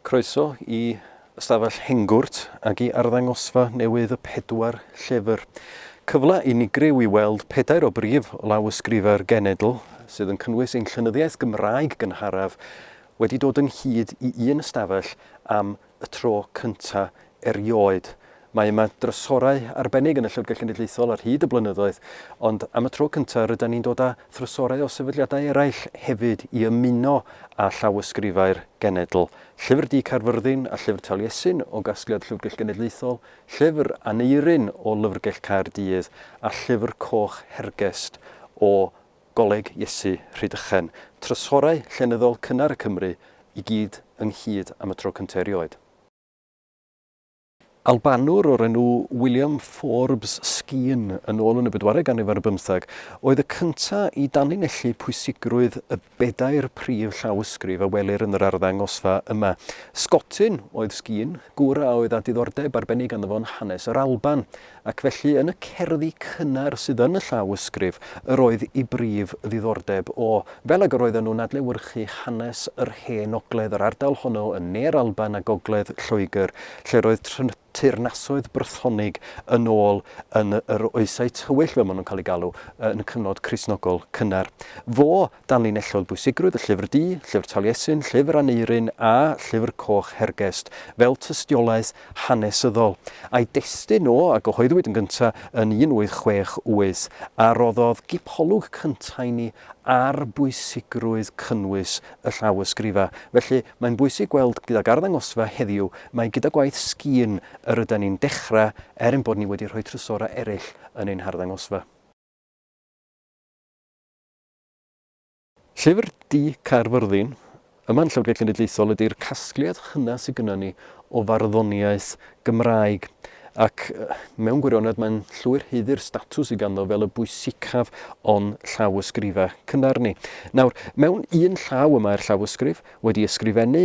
Croeso i ystafell Hengwrt ac i arddangosfa newydd y pedwar llyfr. Cyfle unigryw i weld pedair o brif lawysgrifau'r genedl, sydd yn cynnwys ein llenyddiaeth Gymraeg gynharaf, wedi dod ynghyd i un ystafell am y tro cynta erioed. Mae yma drysorau arbennig yn y Llyfrgell Genedlaethol ar hyd y blynyddoedd, ond am y tro cyntaf rydan ni'n dod â thrysorau o sefydliadau eraill hefyd i ymuno â llawysgrifau'r genedl. Llyfr Du Caerfyrddin a Llyfr Taliesin o gasgliad Llyfrgell Genedlaethol, Llyfr Aneurin o Lyfrgell Caerdydd a Llyfr Coch Hergest o Goleg Iesu Rhydychen, trysorau llenyddol cynnar y Cymry i gyd ynghyd am y tro cyntaf erioed. Albanwr o'r enw William Forbes Skene yn ôl yn y bedwaredd ganrif ar bymtheg oedd y cyntaf i danlinellu pwysigrwydd y bedair prif llawysgrif a welir yn yr arddangosfa yma. Sgotyn oedd Skene, gŵr a oedd â diddordeb arbennig ganddo fo yn hanes yr Alban, ac felly yn y cerddi cynnar sydd yn y llawysgrif yr oedd ei brif ddiddordeb o, fel ag yr oedden nhw'n adlewyrchu hanes yr Hen Ogledd, yr ardal honno yn ne'r Alban a gogledd Lloegr, lle'r oedd teyrnasoedd Brythonig yn ôl yn yr Oesau Tywyll, fel maen nhw'n cael eu galw, yn y cyfnod Cristnogol cynnar. Fo Danlinellodd bwysigrwydd y Llyfr Du, Llyfr Taliesin, Llyfr Aneurin a Llyfr Coch Hergest fel tystiolaeth hanesyddol. A'i destun o, a gyhoeddwyd yn gyntaf yn 1868, a roddodd gipolwg cyntaf i ni ar bwysigrwydd cynnwys y llawysgrifau. Felly, mae'n bwysig gweld gydag arddangosfa heddiw mai gyda gwaith Skene yr ydan ni'n dechrau, er ein bod ni wedi rhoi trysorau eraill yn ein harddangosfa. Llyfr Du Caerfyrddin, yma yn Llyfrgell Genedlaethol ydy'r casgliad hynna sydd gynnon ni o farddoniaeth Gymraeg, ac mewn gwirionedd mae'n llwyr haeddu'r statws sydd ganddo fel y bwysicaf o'n llawysgrifau cynnar ni. Nawr, mewn un llaw y mae'r llawysgrif, wedi ysgrifennu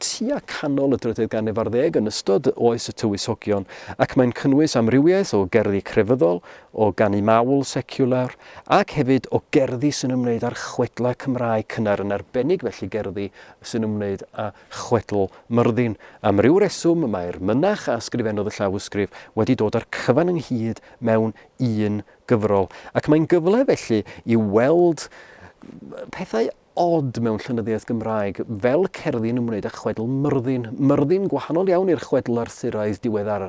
tua canol y drydedd ganrif ar ddeg yn ystod oes y tywysogion, ac mae'n cynnwys amrywiaeth o gerddi crefyddol, o ganu mawl seciwlar, ac hefyd o gerddi sy'n ymwneud â'r chwedlau Cymraeg cynnar, yn arbennig felly gerddi sy'n ymwneud â chwedl Myrddin. Am ryw reswm, mae'r mynach a ysgrifennodd y llawysgrif wedi dod â'r cyfan ynghyd mewn un gyfrol, ac mae'n gyfle felly i weld pethau od mewn llenyddiaeth Gymraeg, fel cerddi yn ymwneud â chwedl Myrddin. Myrddin gwahanol iawn i'r chwedl Arthuraidd diweddar,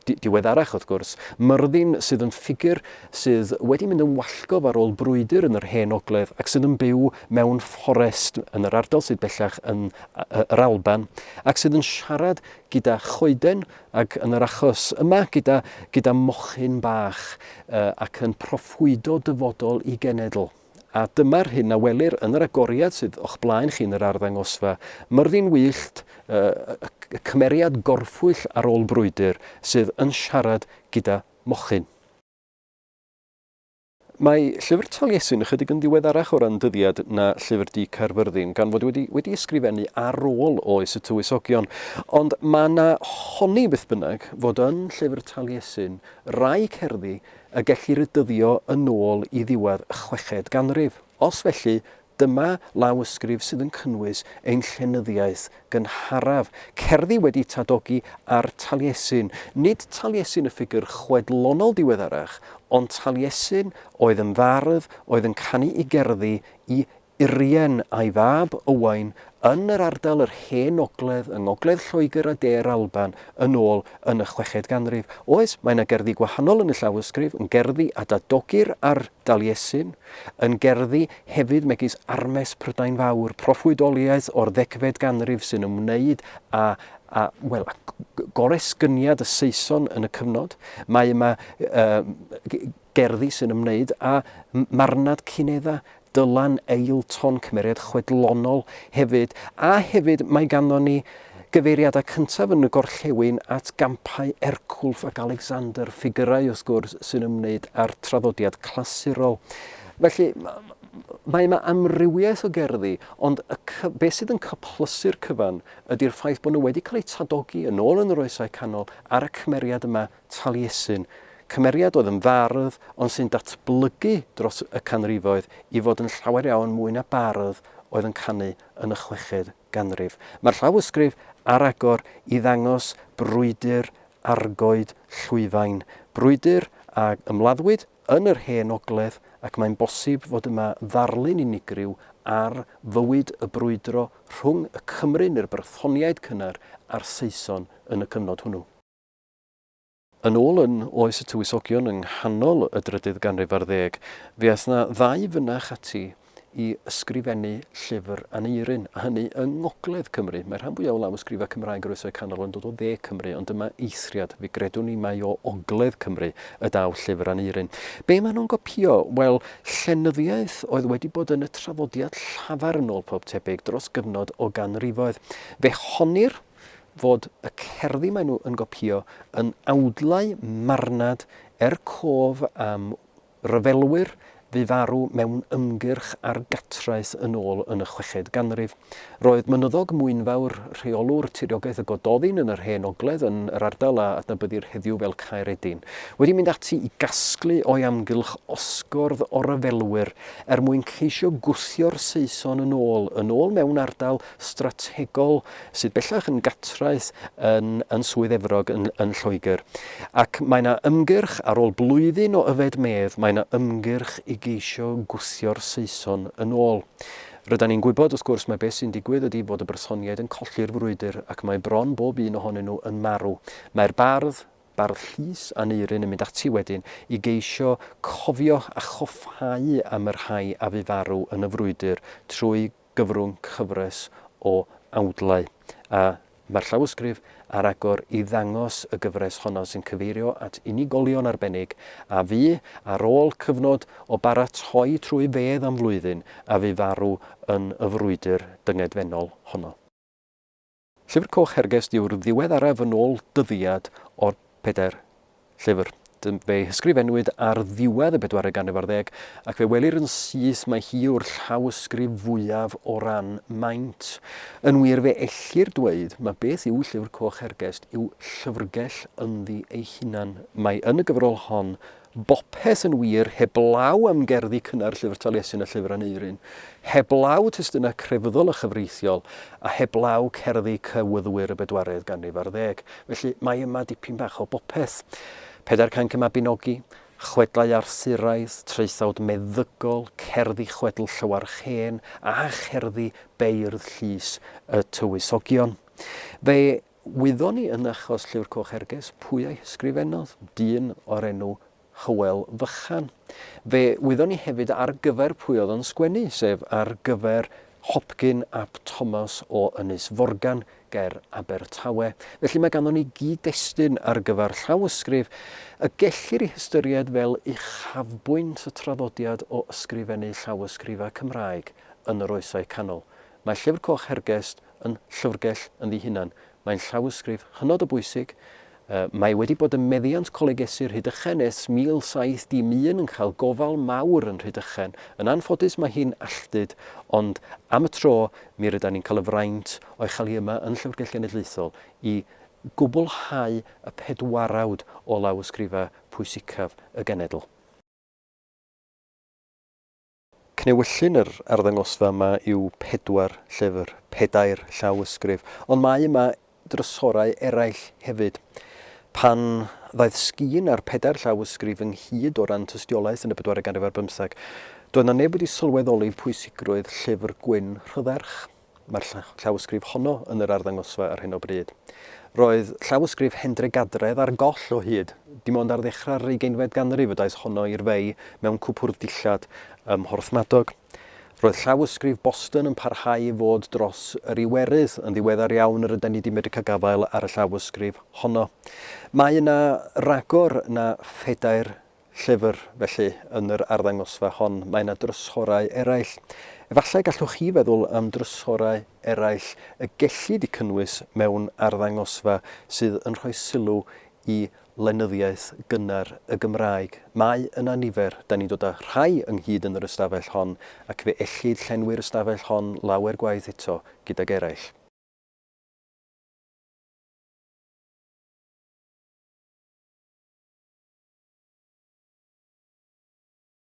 diweddarach, wrth gwrs. Myrddin sydd yn ffigur sydd wedi mynd yn wallgof ar ôl brwydr yn yr Hen Ogledd ac sydd yn byw mewn fforest yn yr ardal sydd bellach yn yr Alban, ac sydd yn siarad gyda choeden ac yn yr achos yma gyda, gyda mochyn bach ac yn proffwydo dyfodol i genedl. A dyma'r hyn a welir yn yr agoriad sydd o'ch blaen chi yn yr arddangosfa, Myrddin Wyllt, y cymeriad gorffwyll ar ôl brwydr, sydd yn siarad gyda mochyn. Mae Llyfr Taliesin ychydig yn ddiweddarach o ran dyddiad na Llyfr Du Caerfyrddin, gan fod wedi wedi ysgrifennu ar ôl oes y tywysogion. Ond mae 'na honni, beth bynnag, fod yn Llyfr Taliesin rai cerddi y gellir y dyddio yn ôl i ddiwedd y chweched ganrif. Os felly, dyma lawysgrif sydd yn cynnwys ein llenyddiaeth gynharaf, cerddi wedi tadogi ar Taliesin. Nid Taliesin y ffigur chwedlonol diweddarach, ond Taliesin oedd yn fardd oedd yn canu i gerddi i Urien a'i fab, Owain, yn yr ardal yr Hen Ogledd yng Ngogledd Lloegr a De'r Alban yn ôl yn y chweched ganrif. Oes, mae yna gerddi gwahanol yn y llawysgrif, yn gerddi a dadogir ar Daliesin, yn gerddi hefyd megis Armes Prydain Fawr, proffwydoliaeth o'r ddegfed ganrif sy'n ymwneud â a, wel, a goresgyniad y Saeson yn y cyfnod. Mae yma uh, gerddi sy'n ymwneud â marwnad Cunedda, Dylan Ailton, cymeriad chwedlonol hefyd, a hefyd mae ganddon ni gyfeiriadau cyntaf yn y gorllewin at gampau Ercwlff ac Alexander, ffigyrau wrth gwrs sy'n ymwneud â'r traddodiad clasurol. Felly, mae yma amrywiaeth o gerddi, ond y, beth sydd yn cyplysu'r cyfan ydy'r ffaith bod nhw wedi cael eu tadogi yn ôl yn yr oesau canol ar y cymeriad yma Taliesin, cymeriad oedd yn fardd ond sy'n datblygu dros y canrifoedd i fod yn llawer iawn mwy na bardd oedd yn canu yn y chweched ganrif. Mae'r llawysgrif ar agor i ddangos brwydr Argoed Llwyfain, brwydr a ymladdwyd yn yr Hen Ogledd ac mae'n bosib fod yma ddarlun unigryw ar fywyd y brwydro rhwng y Cymry neu'r Brythoniaid cynnar a'r Saeson yn y cyfnod hwnnw. Yn ôl yn oes y tywysogion yng nghanol y drydydd ganrif ar ddeg, fe aeth 'na ddau fynach ati i ysgrifennu llyfr Aneurin, a hynny yng ngogledd Cymru. Mae rhan fwyaf o lawysgrifau Cymraeg yr Oesau Canol yn dod o dde Cymru, ond dyma eithriad, fe gredwn i mai o ogledd Cymru y daw llyfr Aneurin. Be maen nhw'n gopïo? Wel, llenyddiaeth oedd wedi bod yn y traddodiad llafar yn ôl pob tebyg dros gyfnod o ganrifoedd. Fe honnir fod y cerddi maen nhw yn gopïo yn awdlau marwnad er cof am ryfelwyr fu farw mewn ymgyrch ar Gatraeth yn ôl yn y chweched ganrif. Roedd Mynyddog Mwynfawr, rheolwr tiriogaeth y Gododdin yn yr Hen Ogledd yn yr ardal a adnabyddir heddiw fel Caeredin, wedi mynd ati i gasglu o'i amgylch osgordd o ryfelwyr er mwyn ceisio gwthio'r Saeson yn ôl, yn ôl mewn ardal strategol sydd bellach yn Gatraeth yn, yn Swydd Efrog yn, yn Lloegr. Ac mae yna ymgyrch, ar ôl blwyddyn o yfed medd, mae yna ymgyrch i geisio gwthio'r Saeson yn ôl. Rydan ni'n gwybod, wrth gwrs, mae beth sy'n digwydd ydy fod y Brythoniaid yn colli'r frwydr ac mae bron bob un ohonyn nhw yn marw. Mae'r bardd, bardd llys Aneurin yn mynd ati wedyn i geisio cofio a choffáu am y rhai a fu farw yn y frwydr trwy gyfrwng cyfres o awdlau, a mae'r llawysgrif ar agor i ddangos y gyfres honno sy'n cyfeirio at unigolion arbennig a fu, ar ôl cyfnod o baratoi trwy fedd am flwyddyn, a fu farw yn y frwydr dyngedfennol honno. Llyfr Coch Hergest yw'r ddiweddaraf yn ôl dyddiad o'r pedair llyfr. Fe'i hysgrifennwyd ar ddiwedd y bedwaredd ganrif ar ddeg, ac fe welir yn syth mai hi yw'r llawysgrif fwyaf o ran maint. Yn wir, fe ellir dweud mai beth yw Llyfr Coch Hergest yw llyfrgell ynddi ei hunan. Mae yn y gyfrol hon bopeth yn wir heblaw am gerddi cynnar Llyfr Taliesin a Llyfr Aneurin, heblaw testunau crefyddol a chyfreithiol, a heblaw cerddi cywyddwyr y bedwaredd ganrif ar ddeg. Felly, mae yma dipyn bach o bopeth. Pedair Cainc y Mabinogi, chwedlau Arthuraidd, traethawd meddygol, cerddi chwedl Llywarch Hen, a cherddi beirdd llys y tywysogion. Fe Wyddon ni yn achos Llyfr Coch Herges pwy a'i hysgrifennodd, dyn o'r enw Hywel Fychan. Fe wyddon ni hefyd ar gyfer pwy oedd o'n sgwennu, sef ar gyfer Hopcyn ap Thomas o Ynys Forgan ger Abertawe. Felly mae ganddon ni gyd-destun ar gyfer llawysgrif y gellir ei hystyried fel uchafbwynt y traddodiad o ysgrifennu llawysgrifau Cymraeg yn yr Oesau Canol. Mae Llyfr Coch Hergest yn llyfrgell ynddi hunan. Mae'n llawysgrif hynod o bwysig. Mae wedi bod ym meddiant Coleg Esu Rhydychen ers 1711 yn cael gofal mawr yn Rhydychen. Yn anffodus mae hi'n alltud, ond am y tro mi rydan ni'n cael y fraint o'i chael hi yma yn Llyfrgell Genedlaethol i gwblhau y pedwarawd o lawysgrifau pwysicaf y genedl. Cnewyllyn yr arddangosfa yma yw pedwar llyfr, pedair llawysgrif, ond mae yma drysorau eraill hefyd. Pan ddaeth Skene a'r pedair llawysgrif ynghyd o ran tystiolaeth yn y bedwaredd ganrif ar bymtheg, doedd 'na neb wedi sylweddoli pwysigrwydd Llyfr Gwyn Rhydderch. Mae'r llawysgrif honno yn yr arddangosfa ar hyn o bryd. Roedd llawysgrif Hendre Gadredd ar goll o hyd. Dim ond ar ddechrau'r ugeinfed ganrif y daeth honno i'r fei mewn cwpwrdd dillad ym Mhorthmadog. Roedd llawysgrif Boston yn parhau i fod dros yr Iwerydd. Yn ddiweddar iawn yr yden ni 'di medru cael gafael ar y llawysgrif honno. Mae yna ragor na phedair llyfr, felly, yn yr arddangosfa hon. Mae yna drysorau eraill. Efallai gallwch chi feddwl am drysorau eraill y gellid eu cynnwys mewn arddangosfa sydd yn rhoi sylw i lenyddiaeth gynnar y Gymraeg. Mae yna nifer, da ni'n dod â rhai ynghyd yn yr ystafell hon, ac fe ellid llenwi'r ystafell hon lawer gwaith eto gydag eraill.